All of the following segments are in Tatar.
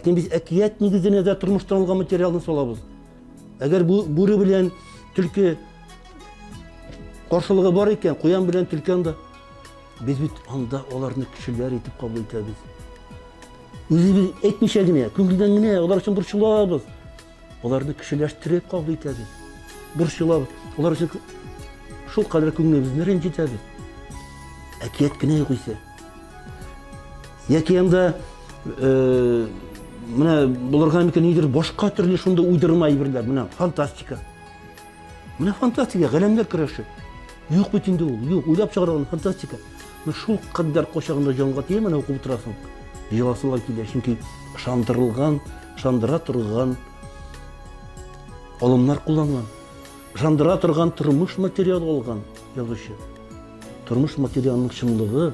Ләкин без әкият нигезенә дә тормыштан алган материалны салабыз. Әгәр бу бүре белән төлке каршылыгы бар икән, куян белән төлке анда. Без бит анда аларны кешеләр итеп кабул итәбез. Үзебез әйтмичә генә, күңелдән генә алар өчен борчылабыз. Аларны кешеләштереп кабул итәбез. Борчылабыз. Алар өчен шул кадәр күңелебезне рәнҗетәбез. Әкият кенә юк исә. Яки анда э, менә булырга мөмкин нидер башка төрле шундый уйдырма әйберләр. Менә фантастика. Менә фантастика, галәмнәр көрәше. Юк бит инде ул, юк, уйлап чыгарылган фантастика. Менә шул кадәр кочагында җанга тия, менә укып утырасың. Еласыңа килә, чөнки ышандырылган, ышандыра торган алымнар кулланган. Ышандыра торган тормыш материалы алган язучы. Тормыш материалының чынлыгы,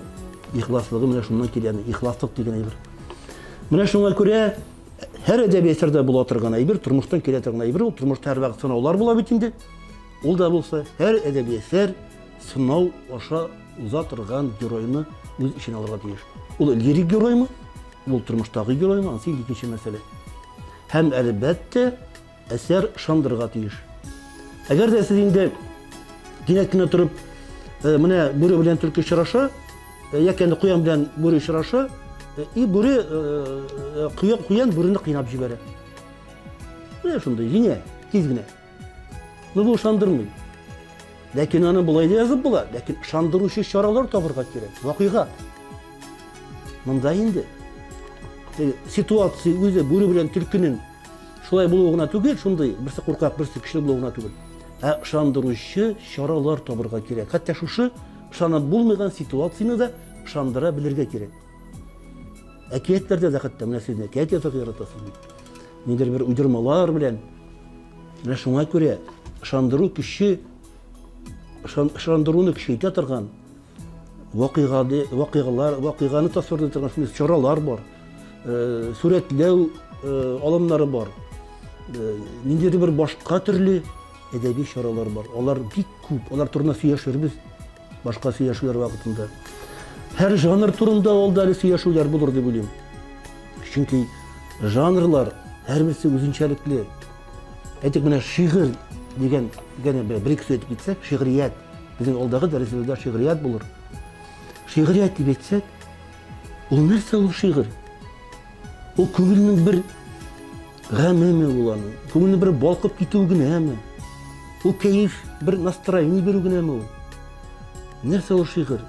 ихласлыгы менә шуннан килә, ихласлык дигән әйбер. Менә шуңа күрә һәр әдәби әсәрдә була торган әйбер, тормыштан килә торган әйбер, ул тормышта һәрвакыт сынаулар була бит инде. Ул да булса, һәр әдәби әсәр сынау аша уза торган геройны үз эченә алырга тиеш. Ул лирик героймы, ул тормыштагы героймы, анысы икенче мәсьәлә. Һәм әлбәттә, Әсәр ышандырырга тиеш. Әгәр дә сез инде кинәт кенә торып, э, менә бүре белән төлке очраша, э, яки инде куян белән бүре очраша, э, и бүре куян, куян бүрене кыйнап җибәрә. Менә шундый, җиңә, тиз генә. Ну, бу ышандырмый. Ләкин аны болай да язып була, ләкин ышандыручы чаралар табырга кирәк. Вакыйга. Монда инде ситуация үзе бүре белән төлкенең Шулай булуы гына түгел, шундый, берсе куркак, берсе көчле булуы гына түгел. Ә ышандыручы чаралар табырга кирәк. Хәтта шушы ышанып булмаган ситуацияне дә ышандыра белергә кирәк. Әкиятләрдә дә хәтта менә сез әкият язарга яратасыз бит. Нидер бер уйдырмалар белән. Менә шуңа күрә ышандыру көче ышандыруны көчәйтә торган вакыйганы, вакыйгалар, вакыйганы тасвирлый торган шундый чаралар бар. Э, сурәтләү э, алымнары бар. Э, ниндидер бер башка төрле әдәби чаралар бар. Алар бик күп. Алар турында сөйләшербез башка сөйләшүләр вакытында. Һәр жанр турында ул да әле сөйләшүләр булыр дип уйлыйм. Чөнки жанрлар һәрберсе үзенчәлекле. Әйтик, менә шигырь дигән генә бер ике сүз әйтеп китсәк, шигърият. Безнең алдагы дәресләрдә шигърият булыр. Шигърият дип әйтсәк, ул нәрсә ул шигырь? Ул күңелнең бер гамеме ул аның? Күңелнең бер балкып китүе генәме? Ул кәеф, бер настроение бирү генәме ул? Нәрсә ул шигырь?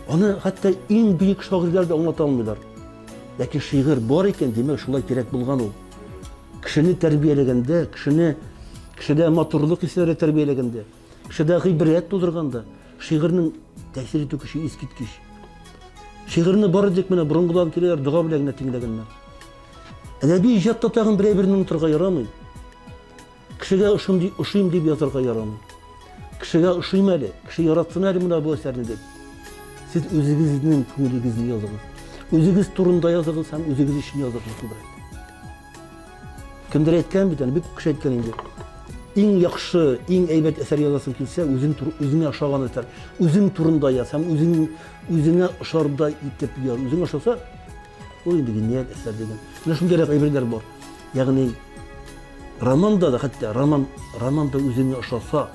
Аны хәтта иң бөек шагыйрьләр дә аңлата алмыйлар. Ләкин шигырь бар икән, димәк, шулай кирәк булган ул. Кешене тәрбияләгәндә, кешене кешедә матурлык хисләре тәрбияләгәндә, кешедә гыйбрәт тудырганда, шигырьнең тәэсир итү көче искиткеч. Шигырьне бары тик менә борынгыдан киләләр, дога белән генә тиңләгәннәр. Әдәби иҗатта тагын бер әйберне онытырга ярамый. Кешегә ошыйм дип, ошыйм дип язарга ярамый. Кешегә ошыйм әле, кеше яратсын әле менә бу әсәрне дип. Сез үзегезнең күңелегезне языгыз. Үзегез турында языгыз һәм үзегез өчен языгыз күбрәк. Кемдер әйткән бит, бик күп кеше әйткән инде. Иң яхшы, иң әйбәт әсәр язасың килсә, үзең үзеңә ошаган әсәр. Үзең турында яз һәм үзең үзеңә ошардай итеп яз. Үзеңә ошаса, ул инде гениаль әсәр дигән. Менә шундыйрак әйберләр бар. Ягъни романда да хәтта роман романда үзеңә ошаса,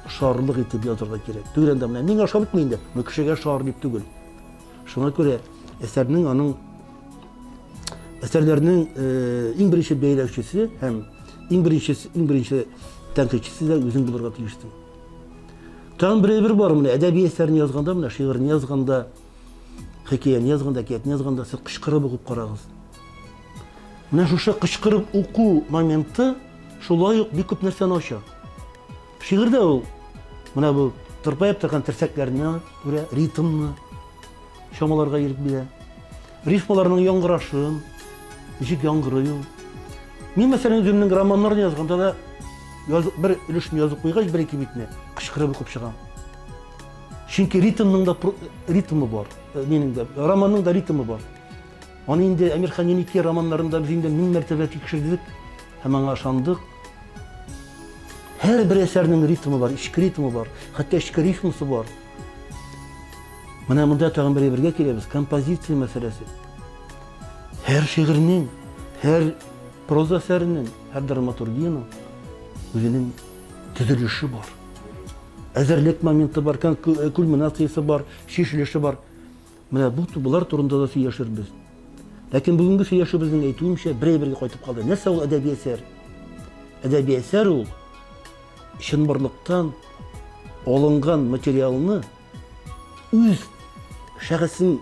ошарлык итеп язырга кирәк. Түгел анда менә миңа ошап бетми инде, бу кешегә ошар дип түгел. Шуңа күрә әсәрнең аның әсәрләрнең э, иң беренче бәяләүчесе һәм иң беренче иң беренче тәнкыйтьчесе дә үзең булырга тиешсең. Тагын бер әйбер бар менә әдәби әсәрне язганда, менә шигырьне язганда, хикәяне язганда, әкиятне язганда сез кычкырып укып карагыз. Менә шушы кычкырып уку моменты шулай ук бик күп нәрсәне ача. Шигырьдә ул менә бу тырпаеп торган терсәкләрне күрә, ритмны чамаларга ирек бирә. Рифмаларның яңгырашын, ничек яңгырый ул. Мин, мәсәлән, үземнең романнарны язганда да яз, бер өлешен язып куйгач, бер-ике битне кычкырып укып чыгам. Чөнки ритмның да ритмы бар. Э, нинең дә, романның да ритмы бар. Аны инде Әмирхан Еники романнарында без инде мең мәртәбә тикшердек һәм аңа ышандык. Һәрбер әсәрнең ритмы бар, эчке ритмы бар, хәтта эчке рифмасы бар. Менә монда тагын бер әйбергә киләбез, композиция мәсьәләсе. Һәр шигырьнең, һәр проза әсәренең, һәр драматургиянең үзенең төзелеше бар. Әзерлек моменты бар, кульминациясе бар, чишелеше бар. Менә бу болар турында да сөйләшербез. Ләкин бүгенге сөйләшүебезнең әйтүемчә, бер-бергә кайтып калды. Нәрсә ул әдәби әсәр? Әдәби әсәр ул чынбарлыктан алынган материалны үз шәхесен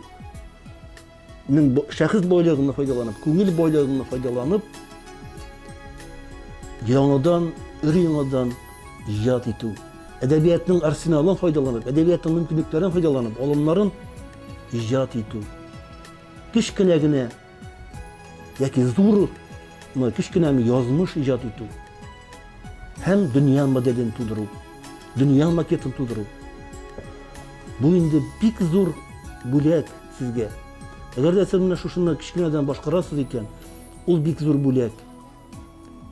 шәхес байлыгын файдаланып, күңел байлыгын файдаланып, яңадан, өр-яңадан иҗат итү. Әдәбиятның арсеналын файдаланып, әдәбиятның мөмкинлекләрен файдаланып, алымнарын иҗат итү. Кечкенә генә яки зур, кечкенә язмыш иҗат итү. Һәм дөнья моделен тудыру, дөнья макетын тудыру. Бу инде бик зур бүләк сезгә. Әгәр дә сез менә шушыны кечкенәдән башкарасыз икән, ул бик зур бүләк.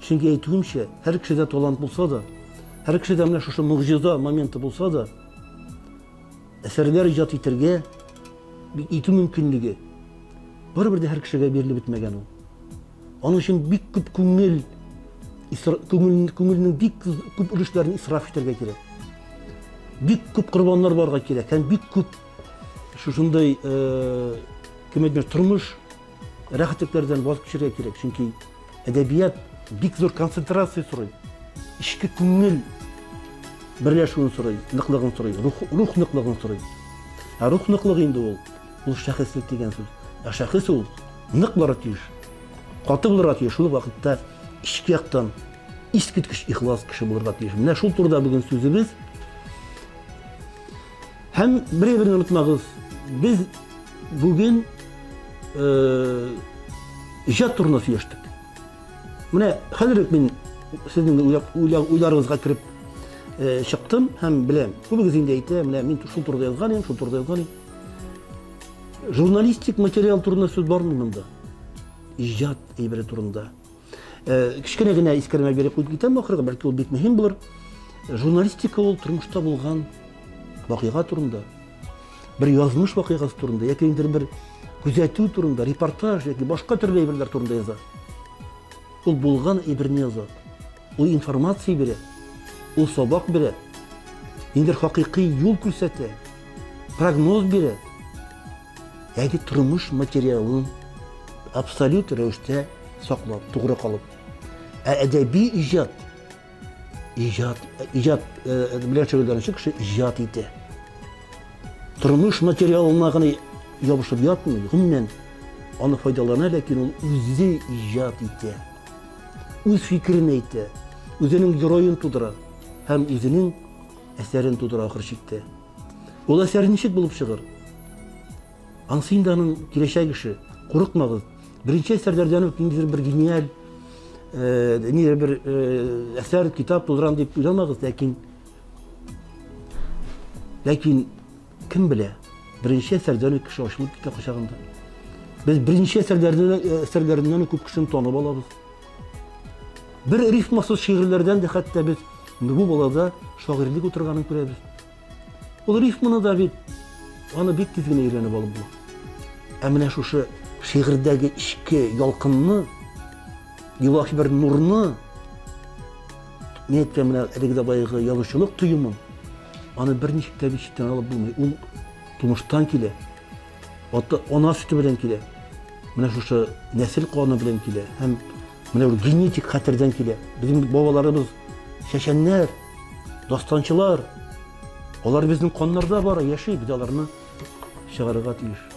Чөнки әйтүемчә, һәр кешедә талант булса да, һәр кешедә менә шушы могҗиза моменты булса да, әсәрләр иҗат итәргә итү мөмкинлеге барыбер дә һәр кешегә бирелеп бетмәгән ул. Аның өчен бик күп күңел, күңел, күңелнең бик күп өлешләрен исраф итәргә кирәк. Бик күп корбаннар барырга кирәк һәм бик күп шушындай э, кем әйтмеш, тормыш рәхәтлекләрдән ваз кичәргә кирәк. Чөнки әдәбият бик зур концентрация сорый. Эчке күңел берләшүен сорый, ныклыгын сорый, рух, рух ныклыгын сорый. Ә рух ныклыгы инде ул, ул шәхеслек дигән сүз. Ә шәхес ул нык булырга тиеш, каты булырга тиеш, шул вакытта эчке яктан искиткеч ихлас кеше булырга тиеш. Менә шул турыда бүген сүзебез. Һәм бер әйберне онытмагыз, без бүген э, иҗат турында сөйләштек. Менә хәзер үк мин сезнең уйларыгызга кереп э, чыктым һәм беләм. Күбегез инде әйтә, менә мин шул турыда язган идем, шул турыда язган идем. Журналистик материал турында сүз бармый монда. Иҗат әйбере турында. Э, кечкенә генә искәрмә биреп куеп китәм ахырга, бәлки ул бик мөһим булыр. Журналистика ул тормышта булган вакыйга турында, бер язмыш вакыйгасы турында, яки инде бер күзәтү турында, репортаж яки башка төрле әйберләр турында яза. Ул булган әйберне яза. Ул информация бирә, ул сабак бирә, инде хакыйкый юл күрсәтә, прогноз бирә. Яки тормыш материалын абсолют рәвештә саклап, тугры калып. Ә әдәби иҗат, иҗат, иҗат э, белән шөгыльләнүче кеше иҗат итә. Тормыш материалына гына ябышып ятмый, гомумән аны файдалана, ләкин ул үзе иҗат итә. Үз фикерен әйтә, үзенең героен тудыра һәм үзенең әсәрен тудыра ахыр чиктә. Ул әсәр ничек булып чыгыр? Ансы инде аның киләчәк эше. Курыкмагыз. Беренче әсәрләрдән үк ниндидер бер гениаль, э, ниндидер бер э, әсәр, китап тудырам дип уйламагыз, ләкин ләкин кем белә, беренче әсәрдән үк кеше ачылып китә кочагында. Без беренче әсәрләрдән э, әсәрләреннән үк күп кешене танып алабыз. Бер рифмасыз шигырьләрдән дә хәтта без бу балада шагыйрьлек утырганын күрәбез. Ул рифманы да бит аны бик тиз генә өйрәнеп алып була. Ә менә шушы шигырьдәге эчке ялкынны, илаһи бер нурны, мин әйткән менә әлеге дә баягы язучылык тоемын, аны берничек тә бит читтән алып булмый. Ул тумыштан килә. Ата, ана сөте белән килә. Менә шушы нәсел каны белән килә һәм менә бер генетик хәтердән килә. Безнең бабаларыбыз чәчәннәр, дастанчылар. Алар безнең каннарда бар, яши, без аларны чыгарырга тиеш.